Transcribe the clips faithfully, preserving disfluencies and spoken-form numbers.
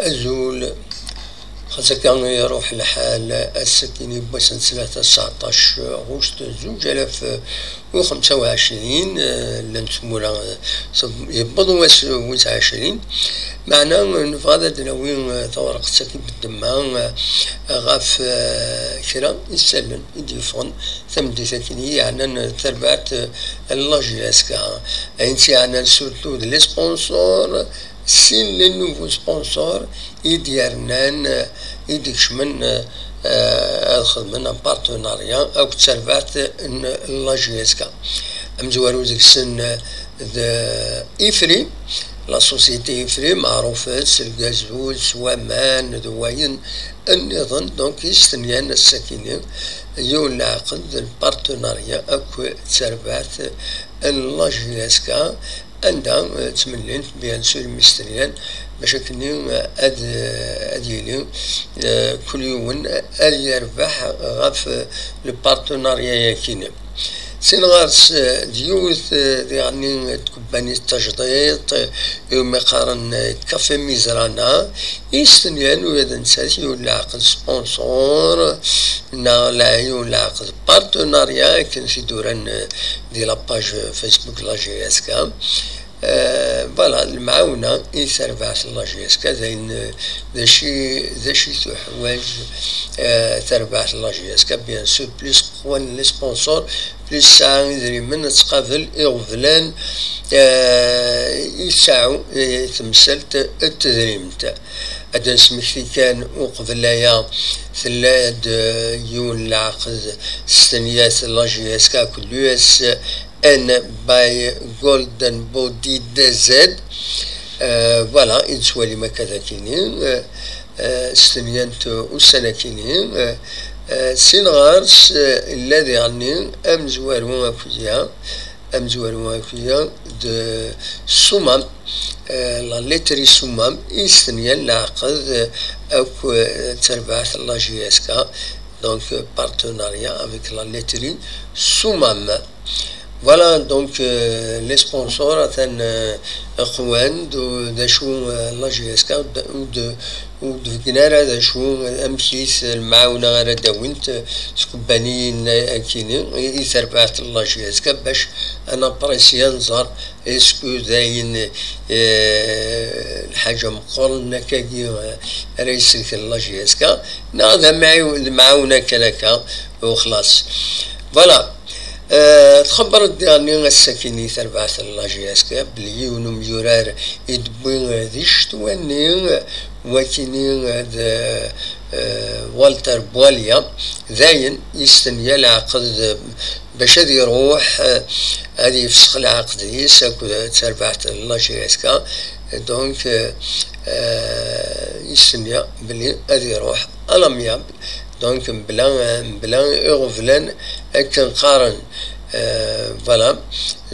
Azul. Xas akka iruḥ lḥal, ass-agi n wass n ttlata, tseɛṭac ɣuct zuǧ alaf u xemsa u ɛecrin, eh, llant tmura, eh, yewweḍ wass wis ɛecrin. Meɛna nebɣa ad d-nawi, eh, tawreqt-agi n ddemma, eh, ɣef, eh, kra isallen i d-yeffɣen tameddit-agi yeɛnan tarbaɛt, eh, n la J S K. Ayen tt-yeɛnan surtout d les sponsors, sin les nouveaux sponsors i d-yernan, eh, i d-ikecmen, eh, ad xedmen un partenariat akked terbaɛt n la J S K. Amezwaru deg-sen, eh, d Ifri, la société Ifri, meɛrufet s lgazuz, s waman, d wayen nniḍen, donc istenyan ass-akini yiwen leɛqed n partenariat akked terbaɛt n la J S K, anda, eh, ttmennin, bien sûr, mistenyan, bac akken, eh, ad, eh, ad yili, eh, kul yiwen ad yerbeḥ ɣef, eh, le partenariat-yakini. Sin ɣer-s, eh, d yiwet, eh, diɣenni, eh, tkebbanit tajdiṭ, eh, iwumi qqaren, eh, Café Mizrana, istenyan ula d nettat yiwen leɛqed sponsor, neɣ la yiwen leɛqed partenariat, akken t-id-uran, eh, di la page Facebook la J S K. Eh, voilà, lemɛawna i terbaɛt n la J S K, d ayen, eh, d acu, d acu i tuḥwaǧ, eh, terbaɛt n la J S K, bien sûr, plus qwan les sponsors, plus tesɛa idrimen ad tqabel iɣeblan, eh, i tseɛɛu, eh, temsalt n tedrimt. Ad d-nesmekti kan uqbel aya, tella-d, eh, yiwen leɛqed s tenyat n la J S K akked l'U S N by Golden Body D Z. Eh, voilà, i d-tettwalim akka dakini, eh, eh, s tenyant ussan akini, eh, eh, sin ɣer-s, eh, illa diɣenni amezwaru akuya, amezwaru akuya d Sumam, eh, la laiterie Sumam, i s-tenyan leɛqed, eh, akk, eh, terbaɛt n la J S K, donc, eh, partenariat avec la laiterie Sumam. Voilà, donc, euh, les sponsors atan, euh, qwan-d, d acu, euh, la J S K, u d, u d, u d-beggen ara d acu, amek-it lemɛawna ara d-awint, euh, tkubbaniyin akini i, i terbaɛt n la J S K, bac ad napressi, ad nẓer est-ce que d ayen, euh, lḥaǧa meqqren akkagi, euh, ara yesselken la J S K, neɣ d amɛiw-, d lemɛawna kan akka, u xlas. Voilà. Eh, txebber-d diɣenni ass-akini terbaɛt n la J S K belli yiwen umyurar i d-wwi di ccetwa-nni, wakini d, eh, Walter Bwalia, dayen yestenya leɛqed bac ad iruḥ, eh, ad yefsex leɛqed-is akked terbaɛt n la J S K. Donc, eh, eh, yestenya belli ad iruḥ à l'amiable. Donc, mebla, mebla iɣeblan akken qqaren. Euh, voilà.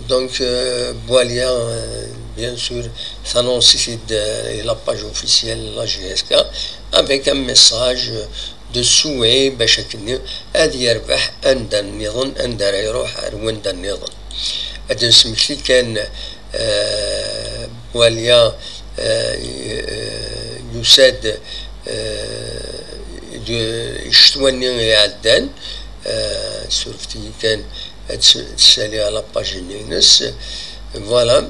Donc, euh, Bwalia, euh, bien sûr, s'annonce-t-id, euh, la page officielle de la J S K avec un message de souhait bac akken ad yerbeḥ anda nniḍen, anda ara iruḥ ar wanda nniḍen. Ad nesmekti kan, euh, Bwalia, euh, yusa-d, euh, d ccetwa-nni iɛeddan, euh, surfet-iyi kan ad ts-, ad tsaliɣ la page-nni-ines. Voilà.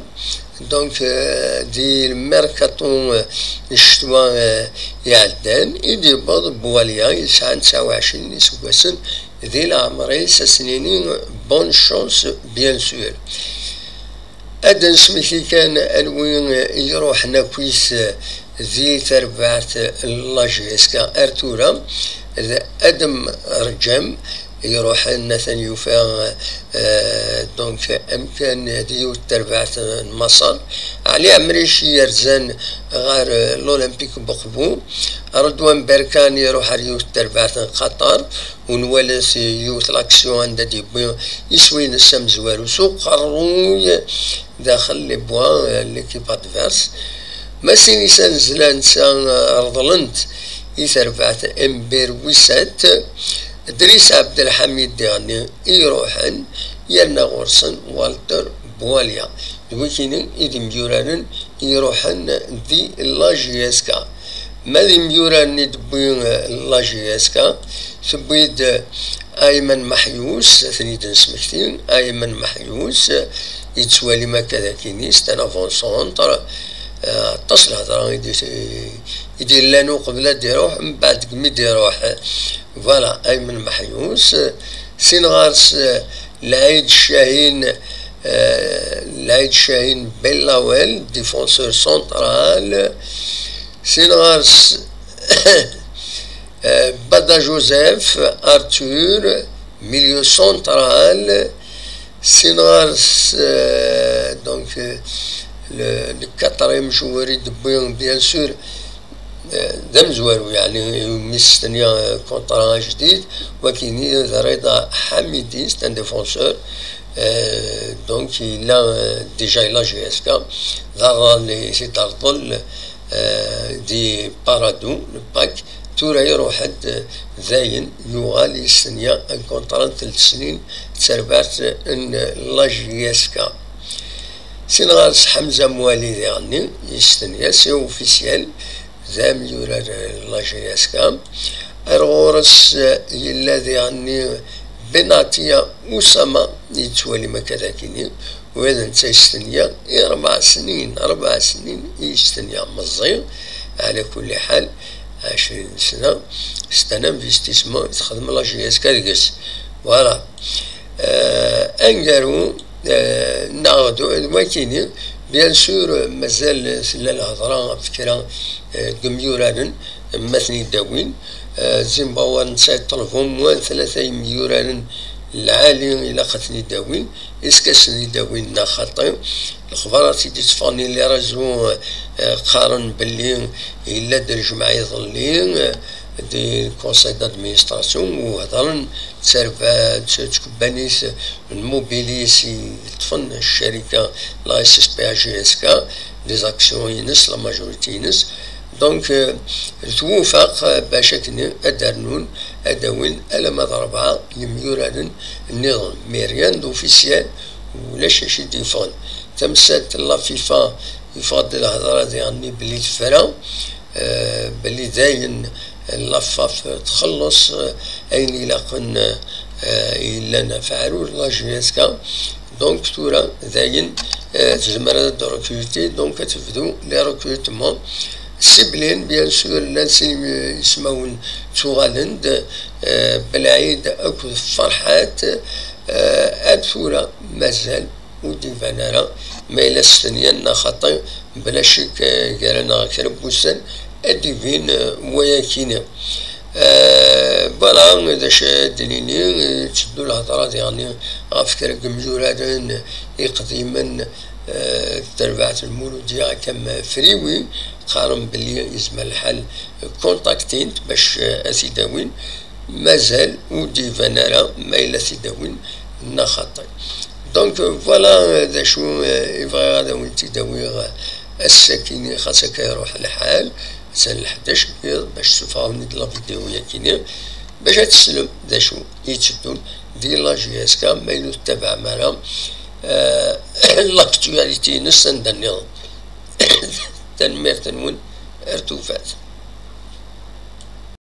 Donc, euh, di lmerkaṭu, euh, n ccetwa, euh, iɛeddan, i d-yewweḍ Bwalia yesɛan tesɛa u ɛecrin iseggasen di leɛmer-is, ad s-nini bonne chance, bien sûr. Ad d-nesmekti kan anwi i iruḥen akkit di terbaɛt n la J S K ar tura, d Adem Rǧam i iruḥen, atan yufa, euh, donc, amkan di yiwet terbaɛt n Maṣer. Ɛli Ɛemric i yerzan ɣer, euh, l'Olympique Buqbu. Redwan Berkan iruḥ ar yiwet terbaɛt n Qatar. U nwala-t yiwet l'action anda d-yewwi iswi-ines amezwaru s uqerruy daxel les bois, euh, l'équipe adverse. Masinisa n Zla netta, euh, reḍlent i terbaɛt Ember Wisat. Dris Abdelhamid diɣenni i iruḥen, yerna ɣur-sen Walter Bwalia. D wikini i d imyuraren i iruḥen di la J S K. Ma d imyura-nni d-tewwi, eh, la J S K, tewwi-d, eh, Ayman Maḥyus, ad ten-id-nesmekti, Ayman Maḥyus, eh, yettwali ma akka d akini, c'est un avant-centre, eh, aṭas lhedra i d-, i d-yellan uqbel ad d-iruḥ, mbeɛd deg mi d-iruḥ, eh, voilà, Ayman Maḥyus, eh, sin ɣer-s, eh, Lɛid Cahin, eh, Lɛid Cahin Bellawel, défenseur central, sin ɣer-s, eh, Bada Joseph, Arthur, milieu central, sin ɣer-s, eh, donc, eh, le, le quatrième joueur i d-tewwi, bien sûr, eh, d amezwaru, yeɛni, mi s-tenna, eh, contrat ajdid, wakini d Rida Hamidi, c'est un défenseur, eh, donc, yella, eh, déjà la J S K, d aḍan i t-id-terḍel, eh, di Paradou, le pack, tura iruḥ-d, eh, dayen, yuɣal yestenya un contrat n telt snin d terbaɛt n la J S K. Sin ɣer-s Ḥamza Mwali diɣenni, yestenya, c'est officiel, d amyurar n la J S K. Ar ɣur-s, eh, yella diɣenni Benatia Usama, yettwali ma akka d akini, ula d netta yestenya i rebɛa snin, rebɛa snin i yestenya meẓẓi. Ɛla kulli ḥal, ɛecrin sna, c'est un investissement i texdem la J S K deg-s. Voilà. Eh, aneggaru, eh, neɣ d, d wakini, bien sûr, mazal tella lhedra ɣef kra, eh, n yimyuraren, ma ten-id-awin. Eh, Zimbawa netta yeṭṭleb au moins tlata yimyuraren lɛali ilaq ad ten-id-awin. Est-ce que ad ten-id-awin neɣ xaṭi? Lexbarat i d-itteffɣen i les réseaux, eh, qqaren belli yella-d lǧemɛa iḍelli, eh, di conseil d'administration u hedren d tarba-, d tkebbanit n Mobilis i yeṭṭfen ccarika, la S S P A G S K, les actions-ines, la majorité-ines. Donc, eh, twufeq, eh, bac akken ad d-rnun, ad d-awin alamma d rebɛa yimyuraren nniḍen. Mais rien d'officiel, ulac acu i d-yeffɣen. Tamsalt n la FIFA, yeffeɣ-d lhedra diɣenni belli tefra, eh, belli dayen la FAF txelleṣ, eh, ayen ilaqen, eh, yellan ɣef aɛrur la J S K. Donc tura dayen, eh, tezmer ad d-recruter, donc ad tebdu les recrutements. Ciblin, bien sûr, llan sin ismawen ttuɣalen-d, eh, Belɛid akked Ferḥat, eh, ar tura mazal ur d-iban ara ma yella stenyan neɣ xaṭi, bla ccek, eh, gar-aneɣ kra n wussan ad d-ibin, eh, wayakini. Eh, voilà, d acu ad d-nini, eh, tetteddu lhedra diɣenni ɣef kra n yimyuraren iqdimen, eh, d terbaɛt n Muludya, akka am Friwi, qqaren belli yezmer lḥal kontaktin-t bac, eh, ad t-id-awin. Mazal ur d-iban ara ma yella ad t-id-awin neɣ xaṭi. Donc, voilà, eh, d acu, eh, i bɣiɣ ad awen-t-id-awiɣ, eh, ass-akini, xas akka iruḥ lḥal, atan leḥdac n yiḍ, bac ssufɣeɣ-awen-id la vidéo-yakini, bac ad teslem d acu i yetteddun di la J S K, ma yella ur tettabaɛem ara, eh, l'actualité-ines anda nniḍen. Tanemmirt-nwen, ar tufat.